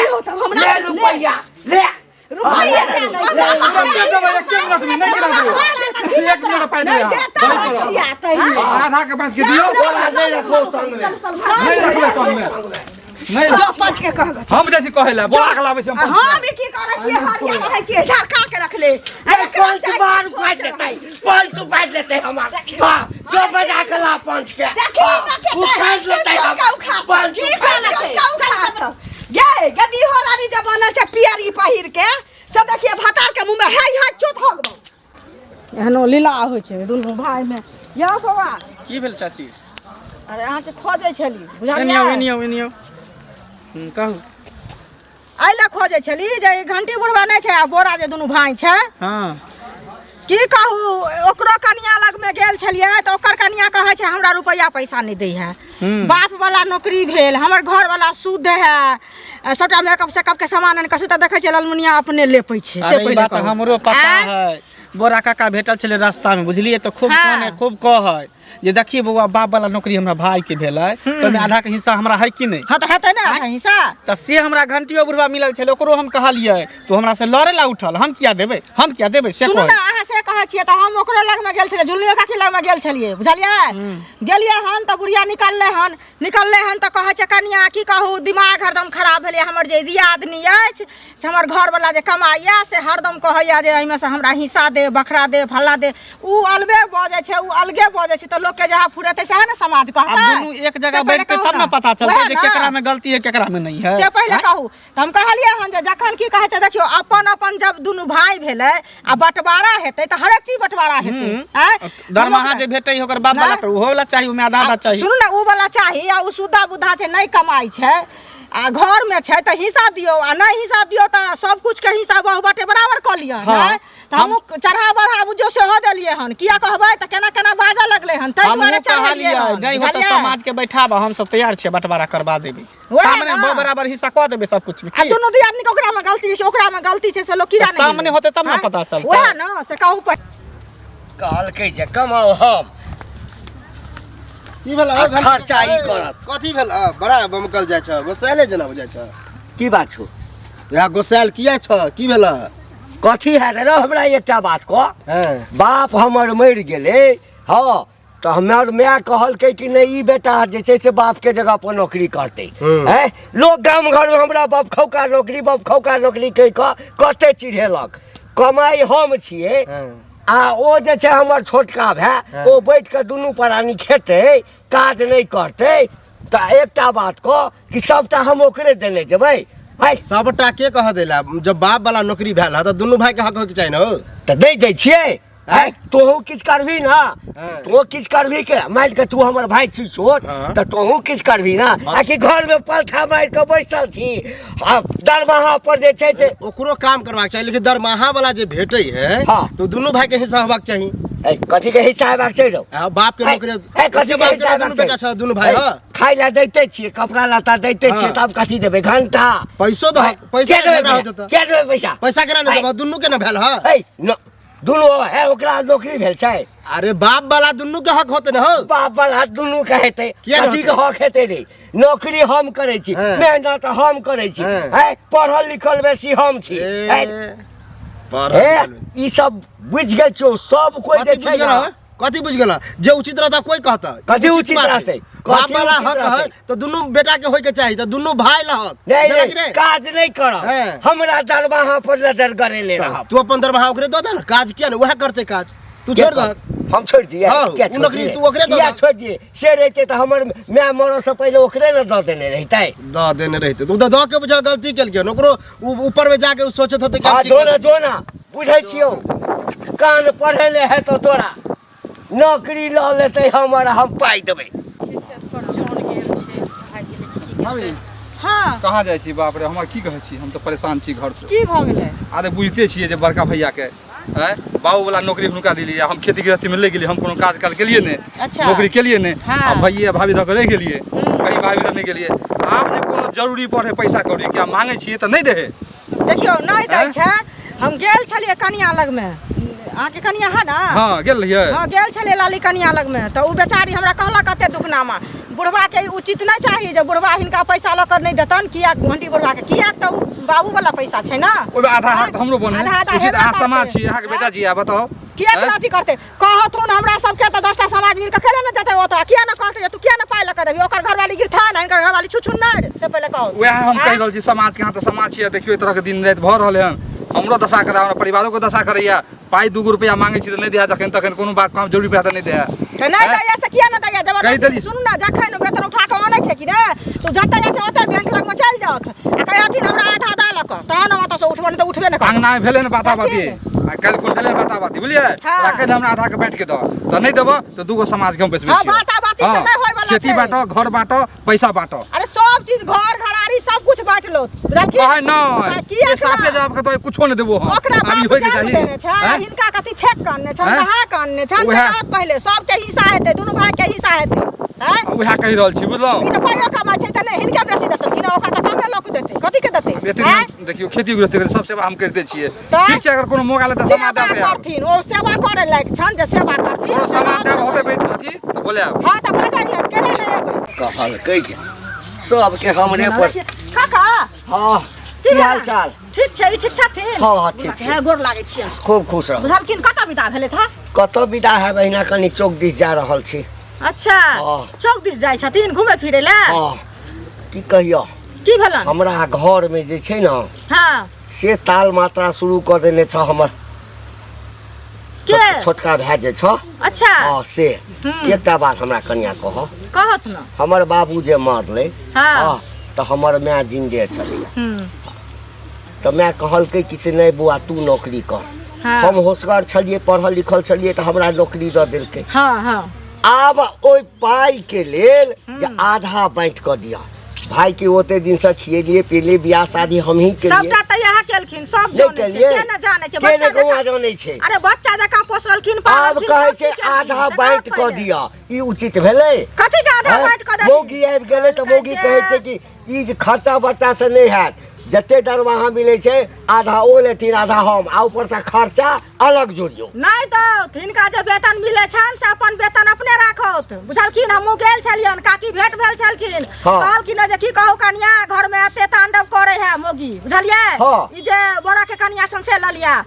ले रुपैया ले रुपैया तुरंते देबै एक मिनट में नहीं केना देबै एक मिनट पाइ दियौ आधा के बाँट के दियौ तोरा नहीं रखो संग में नहीं रखबै संग में नहीं जो पच के कहबै हम जैसे कहै ला बोला के लाबै छी हम हम ई की करै छियै हरिया रहै छियै झरका के रखले अरे पंच बार उपाड़ लेतै पंच उपाड़ लेतै हमार हाँ जो बजा के ला पंच के देखी हाँ, ना के उखाड़ लेतै हम पंच की उखाड़ लेतै गे गदी हो रानी जे बनल छै पियरी पहिर के से देखिए भतार के मुंह में हाय हाय चोट हगबौ एहनो लीला होइ छै दुनू भाइमे यौ बौआ की भेल चाची अरे अहाँके खोजै छली एनियो बुझलियै एनियो एनियो कहू एहि लए खोजै छली जे ई घंटी बुढ़वा नहि छै आ बोरा जे दुनू भाइ छै हाँ की कहू ओकरो कनिया लगमे गेल छलियै तऽ ओकर कनिया कहै छै हमरा रुपैआ पैसा नहि दै है बाप वाला नौकरी भेल हमर घर वाला शुद्ध है आ सबटा मेकअप सेकअप के सामान आनि कऽ से तऽ देखै छियै ललमुनिया अपने लेपै छै से अरे ई पहिले बात कहू। हमरो पता आँय? है बोरा काका भेटल छलै रास्ता में बुझलियै तऽ खूब हाँ। काने खूब कहै जे देखिए बौआ बाप वाला नौकरी हमरा भाई के भेलै तऽ ओहिमे आधा के हिस्सा हमरा है कि नहि। हँ, तऽ हेतै ने आधा हिस्सा। तऽ से हमरा घंटियो बुढ़वा मिलल छलै, ओकरो हम कहलियै तऽ हमरा से लड़े ला उठल, हम किया देबै, हम किया देबै से सुनू कहै। ने, अहाँ से कहै छियै तऽ हम ओकरो लगमे गेल छलियै, झुल्लियो काकी लगमे गेल छलियै, बुझलियै? गेलियै हन तऽ बुढ़िया निकललै हन, निकललै हन तऽ कहै छै कनिया की कहू, दिमाग हरदम खराब भेलै। हमर जे दियादनी अछि से हमर घरवला जे कमाइए से हरदम कहैए जे एहिमे से हमरा हिस्सा दे, बखरा दे, फल्ला दे। उ अलगे बजै छै, उ अलगे बजै छै, तऽ लोकके जहाँ फुरेतै सएह ने समाज आब कहतै। दुनू एक जगह से पहिले बैठते कहू तब ने। ने पता चलतै वएह जे ने। केकरा में गलती है केकरा में नहीं है। से पहिले आँय? कहू। तऽ हम कहलियै हन जे जखन की कहै छै, देखियौ अपन अपन जब दुनू भाय भेलै आ बँटवारा हेतै तऽ हरेक चीज बँटवारा हेतै। आँय? दरमाहा जे भेटै है ओकर बाप वाला नहि। तऽ ओहो वाला चाही, ओहिमे आधा आधा चाही। सुनू ने, उ वाला चाही आ उ सुद्धा बुद्धा छै, नहि कमाइ छै आ घरमे छै तऽ हिस्सा दियौ, आ नहि हिस्सा दियौ तऽ सब कुछ के हिस्सा बहु बाटे बराबर कऽ लिअ। हाँ। नहि तऽ हमहूँ चढ़ा बढ़ा बुझियौ सेहो देलियै हन। किया कहबै तऽ केना केना बाजऽ लगलै हन, ताहि हमहूँ दुआरे चढ़ेलियै कहलियै हन, नहि हो तऽ बुझलियै? समाज के बैठाबऽ, हम सब तैयार छियै, बंटवारा करबा देबै, वएह सामने ने। बराबर हिस्सा कऽ देबै सब कुछ में। आ की? दुनू दियादनी के ओकरामे गलती छै, ओकरामे गलती छै, से लोक की तऽ जाने सामने गेलै? होतै तब ने आँय? पता चलतै। वएह ने, से कहू कहलकै जे कमाउ हम की भेल? आ खर्चा ई करत। कथी भेल? बड़ा बमकल जाइ छ, गोसाइले जेना बुझाइ छ। की बात छौ? या गोसाइल किया छ, की भेल? कथी हैत रे? हमरा एकटा बात कह। हँ। बाप हमर मरि गेलै, हँ, तऽ हमर माय कहलकै कि नहि ई बेटा जे छै से बापके जगह पर नौकरी करतै। हैं, लोक गाम घरमे हमरा बाप खौका नौकरी, बाप खौका नौकरी कहि कऽ कते चिढ़ेलक। कमाइ हम छियै आ ओ जे छै हमर छोटका भाय, ओ बैठ कऽ दुनू प्राणी खेतै, काज नहि करतै। तऽ एकटा बात कह कि सबटा हम ओकरे देने जेबै? आइ सबटा के कह देला? जब बाप वाला नौकरी भेल है तऽ दुनू भाई के हक होइके चाही ने हो। तऽ नहि दै छियै? आँय, तोहू किछु करबही ने? हाँ। तोहू किछु करबही के मानि कऽ तू हमर भाय छी छोट, हाँ। तऽ तोहू किछु करबही ने? आ कि घरमे पलथा मारि कऽ बैसल छी आ दरमाहा पर जे छै से ओकरो काम करबाक चाही, लेकिन दरमाहा वाला जे भेटै है हाँ। तो दुनू भाई के हिस्सा होबाक चाही। ए, कथी के हिस्सा हेबाक छै रौ? आ, बाप के ए, नौकरी, ए, कथी के बाप के हिस्सा दुनू हेबाक बेटा छै? छै, दुनू भाई, ए, हाँ। खाय लए दैते छियै, कपड़ा लत्ता दैते छियै, हाँ। तब कथी देबै घंटा? पैसो दहक, पैसा के देबै झगड़ा हो पैसा? जेतै। के देबै पैसा? पैसा केना नहि ए, देबह? दुनू के ने भेल है। ए, दुनू है, ओकरा नौकरी भेल छै। अरे बाप वाला दुनू के हक होते ने हो। बाप वाला दुनू के हेतै। किया ने कथी के होतै? हक हेतै रे? नौकरी हम करै छी, हाँ। मेहनत हम करै छी, हाँ। हैं, पढ़ल लिखल बेसी हम छी, ए, हैं? पढ़ल हे, लिखल। ई सब बुझि गेल छौ सब कोइ कथी जे बुझि छै गेल ने। हँ? कथी बुझि गेल? जे उचित रहता कोई कहता। कथी उचित बात है। रहतै? बाप कथी वाला उचित हक है रहतै? तो दुनू बेटा के होय के चाही, तो दुनू भाई ला हक। नहीं, जेना कि नहीं, नहीं? काज नहीं करब। हैं। हमरा दरमाहा पर नजर गरेले रहब। तू अपन दरमाहा ओकरे दऽ दे ने, काज किया ने वएह करते काज, तू छोड़ दह। हम छोड़ दिए? हाँ, किया उ छोड़ नौकरी दिए? तू ओकरे दऽ किया दह। छोड़ दिए? से रहिते तऽ हमर माय मरऽ से पहिले ओकरे ने दऽ देने रहितै। दऽ देने रहिते तू तऽ दऽ के बुझा गलती केलकै, ओकरो ऊपर में जाके उ सोचत होतै कि हम हाँ, की जो ना, करबै। जो ना, बुझै छियौ, कान पढ़ेले हेतौ तोरा, नौकरी लऽ लेतै हमर, हम पाइ देबै। भाभी। हाँ। कहाँ जाइ छी? बाप रे, हमरा की कहै छी, हम तऽ परेशान छी घर से। की भऽ गेलै? अरे बुझिते छियै जे बड़का भैया के आँय बाबू वाला नौकरी हुनका दिलियै, हम खेती गृहस्थी में लागि गेलियै, हम कोनो काज काल केलियै नहि। अच्छा। नौकरी केलियै नहि। हाँ। आ भैया भाभी दऽ कऽ रहि गेलियै, कहीं भाभी दऽ नहि गेलियै। आब जे कोनो जरूरी पड़े पैसा कौड़ी के मांगै छियै तऽ नहि दे। देखियौ, नहि दै आँय? छै। हम गेल छलियै कनिया लगमे, अहाँके कनिया है ने? हँ, गेल रहियै। हँ, गेल छलियै लाली कनिया लगमे, तऽ ओ बेचारी हमरा कहलक कते दुखनामा, बुढ़बाके उचित नहि चाही जे बुढ़बा हिनका पैसा लऽ कऽ नहि देतनि। किया घंटी बुढ़बाके? किया तऽ ओ बाबूवला पैसा छै ने। ओहिमे आधा हाथ हमरो बने आधा आधा उचित। हेबे अहाँ करतै। समाज छी, अहाँके बेटा जी, बताउ। किया आँय? अथी करतै? कहथुन हमरा सबके तऽ 10टा समाज मिल कऽ खेले ने जेतै ओतऽ। किया ने कहतै जे तू किया ने पाइ लऽ कऽ देबही? ओकर घरवाली गिरथान, हिनकर घरवाली छुछुन्नर, से पहिले कहू। वएह हम आँय? कहि रहल छी समाज के, अहाँ तऽ समाज छियै। देखियौ, एहि तरहके दिन राति भऽ रहल हन, हमरो दशा करा, हमरा परिवारोके दशा करैया। पाइ 2 गो रुपैआ मांगै छी तऽ नहि दैया, जखन तखन कोनो बात काम जरूरी पड़ै तऽ नहि दैया। तऽ नहि आँय? दैया से किया नहि दैया? कहि जबरदस्ती देली। सुनू ने, जखन वेतन उठा कऽ अनै छै कि ने, तऽ जतऽ जाइ छै ओतऽ बैंक लगमे चलि जाउथ आ कहै हथिन हमरा आधा दऽ लऽ कऽ तहन हम ओतऽसँ उठबो, नहि तऽ उठबे नहि करब। अंगना मे भेलै ने बाता बाती कथी? आ काल्हि खुन भेलै ने बाता बाती, बुझलियै? हाँ। ओकरा कहि दे हमरा आधा के बाँटि के दऽ, तऽ नहि देबऽ तऽ दूगो समाज के हम बैसबै हाँ, छियौ। बाता-बाती से हाँ, नहि होइवला खेती छै। बाँटो, घर बाँटो, पैसा बाँटो। अरे सब चीज घर घरारी सब कुछ बाँटि लो, बुझलखिन? कहै नहि किया जे साफे ना? जवाब के तो कुछो नहि देबो हम। ओकरा आब ई बाप होइके जन्म चाही देने छै आँय? हिनका कथी फेक के अनने छनि, आँय? दहा के अनने छनि से उएह। कहत पहिले। सबके हिस्सा हेतै, दुनू भाई के हिस्सा हेतै। आँय? उएह कहि रहल छी बुझलहुँ ई तऽ पाइयो कमाइ छै तऽ नहि हिनका बेसी देतै कि ने ओकरा तऽ कमे लोक देतै कथी के देतै एते आँय? दिन देखियौ खेती गृहस्थी करै सब सेवा हम करिते छियै तऽ? ठीक छै अगर कोनो मौका लेतै सेवा समाद देबै आब। करथिन ओ सेवा करे लायक छनि जे सेवा करथिन कोनो समाद देब होतै बैठ अथी तऽ बोलायब हँ तऽ बजलियै केना नहि एबै कहलकै जे सबके हमरे पर काका हँ की की हाल भेला? चाल ठीक छै ई ठीक छथिन हँ, हँ, ठीक छै। हे गोर लागै छियै खूब खुश रहू बुझलखिन कतऽ विदा भेलै था कतऽ विदा हैब अहिना कनि चौक दिस जा रहल छी अच्छा हँ। चौक दिस जाइ छथिन घुमै फिरै लए हँ की कहियौ की भेलन हमरा घरमे जे छै ने हँ से ताल मात्रा शुरू कऽ देने छ हमर के छोटका भाय जे छ अच्छा हँ से एकटा बात हमरा कनिया कह कहत न हमर बाबू जे मरलै हँ। हँ तऽ हमर माय जिन्दे छलैया हम्म, तऽ माय कहलकै कि से नहि बौआ तू नौकरी कर हँ। हम होशगर छलियै पढ़ल लिखल छलियै तऽ हमरा नौकरी दऽ देलकै हँ हँ आब ओहि पाइके लेल जे आधा बाँटि कऽ दिअ भाई के ओते दिन से खिएलिए पिएलिए बियाह शादी हमही केलिए सबटा तऽ इएह केलखिन सब नहि जानै छै केलिए के ने जानै छै के बच्चा ने गौआ जकाँ जानै छै अरे बच्चा जकाँ पोसलखिन आब पाललखिन कहै सब छै चीज केलखिन, आधा से बाँटि कहाँ कऽ पहिले? दिअ ई उचित भेलै कथी के आधा हैं? बाँटि कऽ देथिन? मौगी आबि गेलै तऽ मौगी कहै छै कि ई जे खर्चा बर्चा से नहि हैत जते दरमाहा मिलै छै आधा ओ लेथिन आधा हम आ ऊपरसँ खर्चा अलग जोड़ियौ नहि दौथ हिनका जे वेतन मिलै छनि से अपन वेतन अपने राखौथ बुझलखिन हमहूँ गेल छलियनि काकी भेंट भेल छलखिन हँ। कहलखिन जे की कहू कनिया घरमे एते तांडव करे है मोगी बुझलियै हँ। ई जे बड़ा के कनिया छनि से ललिया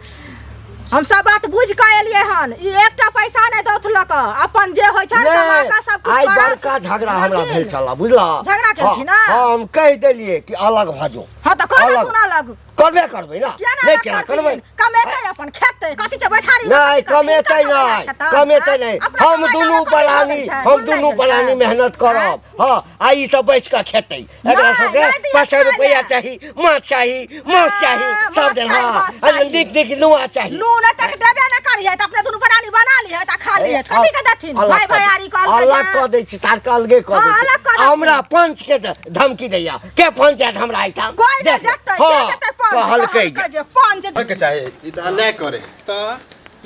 हम सब बात बुझि कऽ एलियै हन ई एकटा पैसा नहि दौथ लऽ कऽ अपन जे होइ छनि कमा कऽ सब किछु आइ करत। बड़का झगड़ा हमरा बुझलखिन? भेल छल बुझलह झगड़ा केलखिन हँ, हँ? हँ, हम कहि देलियै कि अलग भऽ जो हँ तऽ अलग। करथुन अलग करबे करबै ना किया नहि नहि केना करबै कमेतै अपन खेतै कथी छै बैठारी नहि कमेतै नहि कमेतै नहि हम दुनू प्राणी हम दुनू प्राणी मेहनत करब हँ आ ई सब बैस कऽ खेतै एकरा नहि, सबके नहि दिअ 500 खाय रुपैआ लए। चाही माछ चाही माछ चाही हाँ, सब माछ दिन चाही, हँ माछ चाही। नीक नीक नुआ चाही नून तक देबे नहि करिहे तऽ अपने दुनू प्राणी बना लिहे तऽ खा लिहे कथी के देथिन अलग भाय कऽ दे- भैयारी कहलकै अलग जे- कऽ दै छी सार के अलगे कऽ हाँ, दै अलग कऽ छी देथिन। हमरा पंच के धमकी दैया के पंच आयत हमरा एहिठाम कोइ नहि देख ले। जेतै के हाँ, जेतै पंच कहलकै जे कहलकै जे पंच होइके चाही ई तऽ अन्याय करे तऽ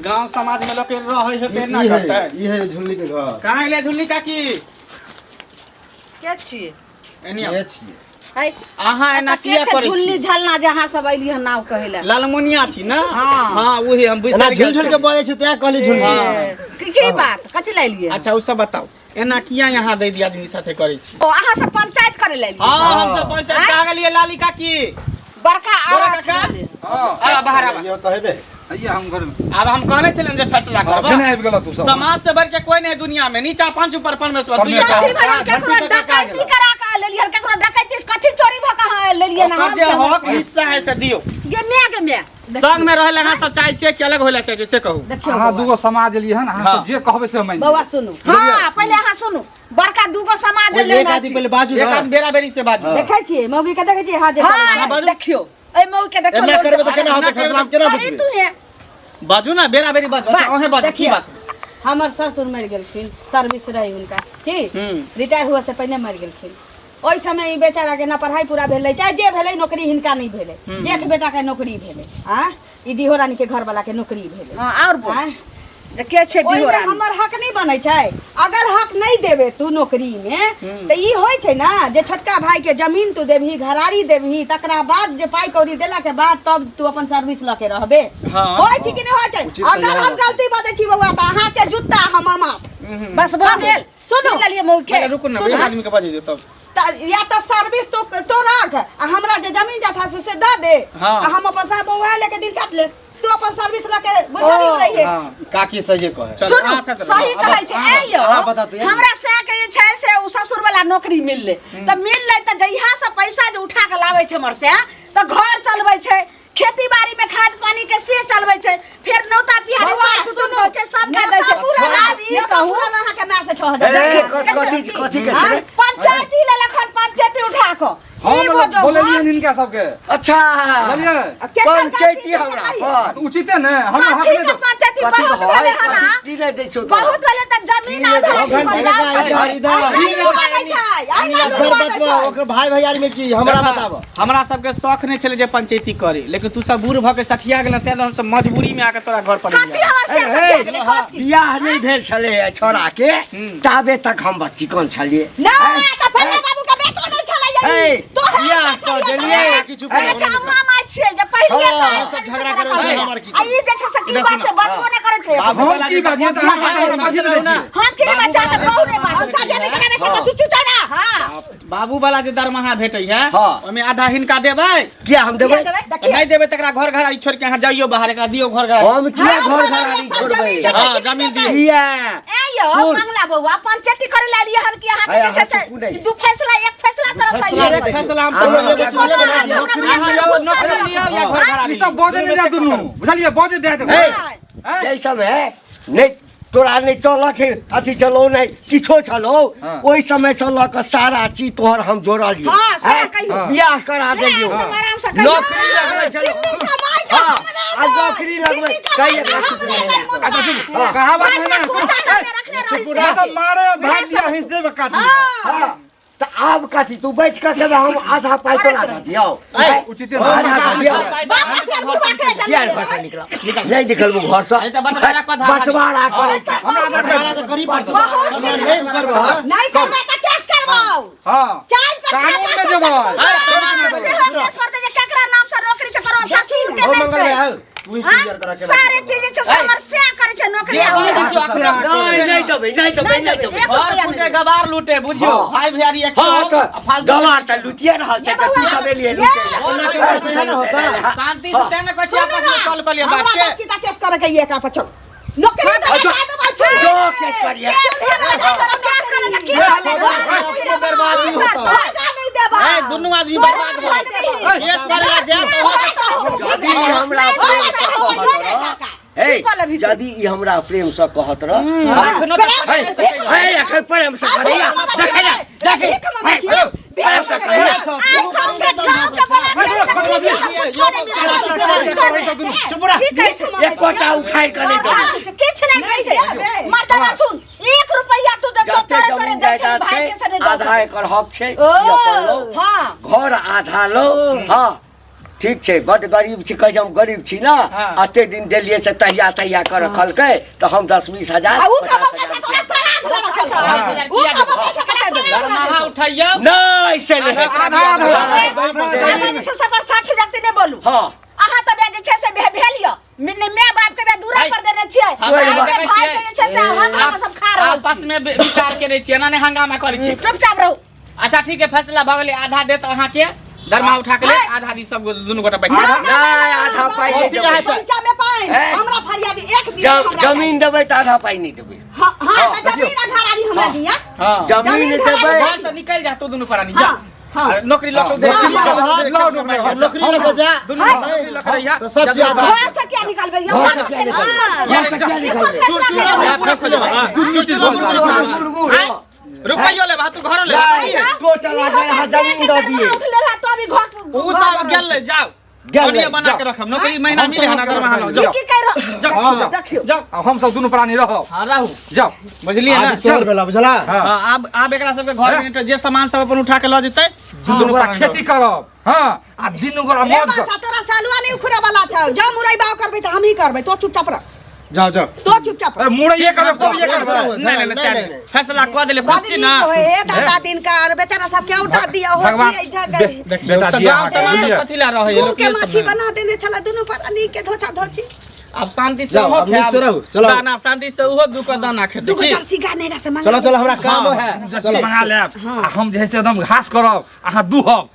गांव समाज में लोग के रहै है ई ना ई है करतै ई है झुल्ली के घर कहाँ गेलै झुल्ली काकी के छियै एनी आउ। के छियै है अहाँ एना के किया छै करै झुल्ली छी झलना जे अहाँ सब अइली हन नाव कहै लए लालमुनिया छी ना हाँ। हाँ वही हम एना बिसरि झुल गेल झुल के छली। बजै छै तैं कहली झुल्ली हाँ। की की बात कथी लए एलियै अच्छा उ सब बताउ एना किया यहाँ दै दियादनी साथे करै छी ओ अहाँ सब पंचायत करे लए एलियै हाँ हम सब पंचायत कहाँ गेलियै लाली काकी बड़का बड़ा आवाज काका सुनलियै। आ बाहर आबा यो तऽ हेबे आइए हम घर में आब हम कहने छलियनि जे फैसला हाँ, करब फेर आबि गेलऽ तू सब। समाज से बढ़ के कोई नहीं है दुनिया में नीचा पंच ऊपर परमेश्वर दुइये परमेश्वर। कथी भेलन केकरो घंटी काका डकैती करा के लेलियै हन केकरो डकैती से कथी चोरी भऽ के अहाँ लेलियै हन ओकर हम जे के हक हिस्सा है से दियौ गे my गे my संग में रहै लए अहाँ सब चाहै छियै कि अलग होय लए चाहै छियै से कहू देखियौ अहाँ बौआ। दूगो समाज एलियै हन अहाँ हाँ। सब जे कहबै से हम मानि बौआ लेबै। सुनू हाँ पहिले अहाँ सुनू बड़का दूगो समाज पहिले एक लेने आदमी छी। पहिले बाजू एक ना आदमी बेरा बेरी से बाजू हाँ। देखै छियै मौगी के देखै छियै हाँ जे हाँ, बाजू। देखियौ एहि मौगी के देखियौ एना करबै तऽ केना होतै एना करबै फैसला हम केना अरे बुझबै तू हे बाजू ना बेरा बेरी बाजू अच्छा अहें बाजू की देखियौ, बात हमर ससुर मरि गेलखिन सर्विस रही हुनका की हम्म। रिटायर हुए से पहिने मरि गेलखिन ओहि समय ई बेचारा के ना पढ़ाई पूरा भेलै चाहे जे भेलै नौकरी हिनका नहि भेलै जेठ बेटा के नौकरी भेलै आ ई डिहो रानी के घर वाला के नौकरी भेलै हाँ और बोल आँय? जे के छै ओहिमे डिहो रानी हमर हक नहि बनै छै अगर हक नहि देबे तू नौकरी मे तऽ ई होइ छै ने जे छोटका भाई के जमीन तू देबही घरारी देबही तकरा बाद जे पाई कौड़ी देला के बाद तब तू अपन सर्विस लऽ के रहबे हाँ। होइ छै कि नहि होइ छै उचित तऽ अगर इएह हम गलती बजै छी बौआ तऽ अहाँके जूता हमर माथ बस भऽ गेल सुनू। सुन लेलियै मौके पहिले रुकू ना एक आदमी के बाजै दियौ तब तऽ या तऽ सर्विस तू तो राख आ हमरा जे जमीन जथा छै से दऽ दे हाँ। आ हम अपन साहब बौआ लेके दिन काट ले तू अपन सर्विस लऽ के गुजरी रहिए हाँ। काकी सही कहे चलू, सुनू अहाँ साथ सही रहू। कहै छै अहाँ ए यौ अहाँ बता दिअ। हमरा सएह के जे छै से ओ ससुर वाला नौकरी मिललै तऽ मिललै तऽ जहिया से पैसा जे उठा के लाबै छै हमर सएह तऽ घर चलबै छै खेती बाड़ी में खाद पानी के से चलबै छै फेर नौता पिहारी बौआ, सब कुटुम्ब सुनू, होइ छै सबके दै छै पूरा आब ई कहू अहाँके माय से 6000 ए, कथी कथी के छै पंचायती लेलक हन पंचायती उठा कऽ ई हम बोझो बोललियै हिनका सबके अच्छा बोललियै पंचायती हमरा पर तऽ उचिते ने हमरा हक कथी नहि के दो पंचायती कथी बहुत के भेलै है हन कथी की नहि दै छौ तोरा? बहुत भेलै तऽ जमीन आधा इधर इधर ओकर बचबा ओकर भाई भैयारी में की हमरा बताब। हमरा सबके शौक नहि छलै जे पंचायती करी, लेकिन तू सब बूढ़ भऽ के सठिया गेल तें हम सब मजबूरी में आके तोरा घर पर कथी हमर से सठिया गेलै कथी? बियाह नहि भेल छलै छोड़ा के ताबे तक हम चिकन छलियै। नहि तऽ फल्ला बाबू के बेटो नहि छलै ए बियाह कऽ देलियै। किछु अच्छा अम्मा माय छियै जे पहिले हाँ, सब झगड़ा करबै छै, हमर की आ ई जे छै से की बात छै बजबो नहि करै छै। बाबू हम की बाजियै तऽ अहाँ बाजि दै छियै। हम की बच्चा के कहू रे बात हम साजे नहि कराबै छै तऽ चुप चुप ना। हां बाबू वाला जे दरमाहा भेटै है हाँ। ओहिमे आधा हिनका देबै। किया हम देबै? तऽ नहि देबै तकरा घर घर छोड़ के अहाँ जाइयो बाहर, एकरा दियौ घर घर। हम किया घर घरारी छोड़बै? हाँ जमीन दियौ। किया? ए यौ मंगला बौआ पंचायती करे ला लिए हन कि अहाँ के जे छै से दू फैसला एक फैसला करत फैसला आइए। देखियौ। फैसला हम हम सब एगो चीज लेबै ना, नौकरी अहाँ लिअ, नौकरी लिअ या घर घरारी। ई सब बजै नहि दे दुनू, बुझलियै? बजै दे देबै। जाहि समय नहि तोरा नहि चलक हे अथी छलौ नहि किछो छलौ, ओहि समय से लऽ कऽ सारा चीज तोहर हम जोड़लियौ। हाँ, सएह कहियौ। बियाह करा देलियौ, एकदम आराम से कहियौ। नौकरी लगबै छलौ। दिल्ली कमाइ के हाँ, हमरा आ नौकरी लगबै दिल्ली कहिए कमाइ के चुप हमरा रहे। नहि मोन अच्छा चुप, हाँ। कहावत है ना, खोचा करके रखने रही से। पूरा तऽ मारे भाग दिया हिस्से में काट दिया। हाँ, तऽ आब कथी तू बैठ कऽ खेबै, हम आधा पाइ तोरा दऽ दियौ। उचिते आधा दऽ दियौ। बाप से बुढ़वा के किया घर से निकलब? नहि निकलबू घर से, अरे तऽ बँटवारा कऽ धरा। बँटवारा करै छै। हमरा तऽ करी पड़तौ। हमरा नहि करबह। नहीं करबै तऽ केस करबौ। हाँ चाल पर कानून में जेबै। से हम केस करतै जे केकरा नाम से नौकरी छै करो, ससुर के हो नहि मंगल छै। भाई आउ, तू ही क्लियर करा के सारे चीज जे छै से हमर से करै छै नौकरी। नहि नहि देबै, नहि देबै, नहि देबै। घर फूटे गवार लूटे बुझियौ। हाँ। भाई भैयारी एक हाँ तऽ गवार तऽ लुटिए रहल छै, तऽ तू सब एलियै लुटै लए। ओना के बात नहि होता। शांति से तें ने कहै छियै आपस में सॉल्व कऽ लिअ बात हमरा के। दस की केस करे के एकरा पर चल नौकरी तऽ अच्छा, लगा देबै, छोड़। जो केस करिए। बर्बादी होता। नहीं देबै। ए दुनू आदमी बर्बाद भऽ गेल। केस करे ला जायब तऽ वहाँ से यदि ई हमरा प्रेम से कहत रह, हे यदि ई हमरा प्रेम से कहत रह, एखनो तऽ हे हे एखन प्रेम से करैया, देखै ना देखै, हे प्रेम से करैया। एकोटा उखाड़ि कऽ नहि देबै। किछु नहि कहै छै मर्दाना सुन, एक रुपैया तू जे जते तोरे तोरे जमीन दै छै जायदाद भाई छै के से नहि दऽ आधा एकर हक छै, ओ, ई अपन लौ। हाँ। घर आधा लौ। हाँ ठीक छै, बड गरीब छी, कहै छै हम गरीब छी ना, हाँ। एते दिन देलियै से तहिया तहिया कऽ रखलकै तऽ हम 10-20 हजार आ उ 50 कबो हजार पैसा तोरा श्राद्ध लऽ के हजार उ किया कबो देबै? पैसा तोरा श्राद्ध लऽ दरमाहा उठैयौ। नहि से नहि हेतै। आधा आधा। अहाँ जे छै से पर 60 हजार नहि बोलू। हाँ। अहाँ तऽ जे छै से भेल यऽ माय बाप के दूरा पर देने छियै, हमरा अहाँके भाई के जे छै से हम लोग सब खा रहल आपस में विचार केने छियै, एना नहि हंगामा करै छियै। चुपचाप रहू। अच्छा ठीक है, फैसला भऽ गेलै। आधा देत अहाँके दरमाहा उठा के ले, आधा दी सब दुनू गोटा बैठ। नहि आधा पाइ नहि कथी देबै। अहाँ पैसा में पाइ हैं? हमरा फरियादी एक दिन जब जमीन देबै तऽ आधा पाइ नहि देबै। हां हां तऽ जमीन आ घरारी हमरा दिया। हाँ जमीन जमीन देबै। घर से निकलि जा तू दुनू प्राणी जा। हाँ। नौकरी लऽ के नौकरी लऽ के जा दुनू नौकरी लऽ के रहिया। तऽ सब चीज आधा। घर से क्या निकालबै यौ? घर से किया निकालबै? घर से किया निकालबै? रुपैयो लेबा तू घरो लेबा। नहि, टोटल अगर अहाँ जमीन दऽ दियै। उठले रहा तो अभी घर उ सब गेल जाओ। गेलै, बढ़िया बना के रखब, नौकरी महीना मिले है ना दरमाहा लो जाओ। की कहि रहल? जाओ देखियौ जाओ। आ हम सब दुनू प्राणी रहब। हाँ रहू। जाओ। बुझलियै ना? आब तोहर भेला बुझला। हाँ। हाँ, आब आब एकरा सबके घर में जे सामान सब अपन उठा के लऽ जेतै दुनू गोरा खेती करब। हाँ आ दुनू गोरा रे मौज बासा करब। तोरा सालुआ नहीं उखड़े वाला छौ, जब मुरई बाव करबै तऽ हमही करबै, तो चुपचाप रह, जाओ जाओ। तो चुपचाप रह। मुरैये करब, कोबिये करब। नहीं नहीं नहीं, नहीं फैसला कऽ देले बड़ खुश छी ना। नीक होए, हे दादा दिन का और बेचारा सब के उठा दिया हो भगवान जी जगह देखियौ बेटा सब दिया गाँव अहाँके, समाज बुझलियै? कथी ला रहै गुड़ के माछी बना देने छला दुनू प्राणी के धोचा धोची। अब शांति से जाओ, उहो अब नीक से खायब। रहू, चलो। दाना शांति से उहो दू के दाना खेतै दूगो की? जर्सी गाय नैरा से मंगा चलो चलो हमरा काम है। जर्सी मंगा लेब आ हम जे है से एकदम घास करब, अहाँ दूहब।